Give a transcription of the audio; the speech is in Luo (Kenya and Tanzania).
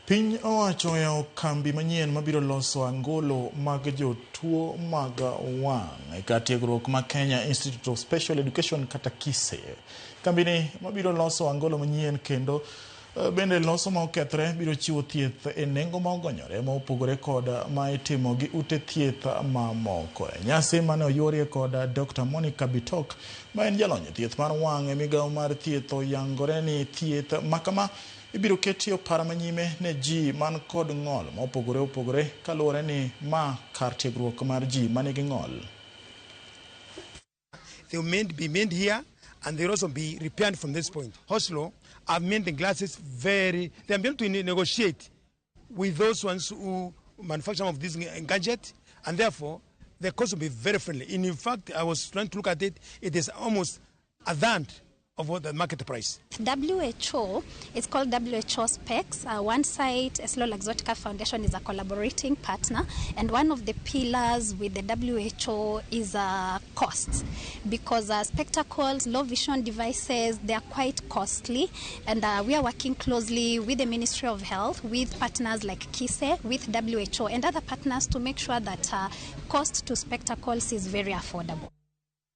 Piny owacho oyawo kambi manyien mabiro loso angolo mag jotuo mag wang' e kar tiegruok ma Kenya Institute of Special Education kata KISE. Kambini mabiro loso angolo manyien kendo bende loso ma okethre biro chiwo thieth e nengo ma ogonyore ma opogore kod ma itimo gi ute thieth mamoko. E nyasi mane oyuorie kod Dr. Monica Bitok ma en jalony e thieth mar wang' e migawo mar thieth oyangore ni thieth makama ibiro keti opara manyime ne ji man kod ng'ol ma opogore opogore kaluwore ni ma kar tiegruok mar ji manigi ng'ol. They will be made here and they will also be repaired from this point. Oslo have made the glasses very, they are able to negotiate with those ones who manufacture of this gadget, and therefore the cost will be very friendly. In fact, I was trying to look at it, it is almost a third of what the market price. WHO, it's called WHO Specs. OneSight, EssilorLuxottica Foundation is a collaborating partner, and one of the pillars with the WHO is costs, because spectacles, low vision devices, they are quite costly, and we are working closely with the Ministry of Health, with partners like KISE, with WHO and other partners to make sure that cost to spectacles is very affordable.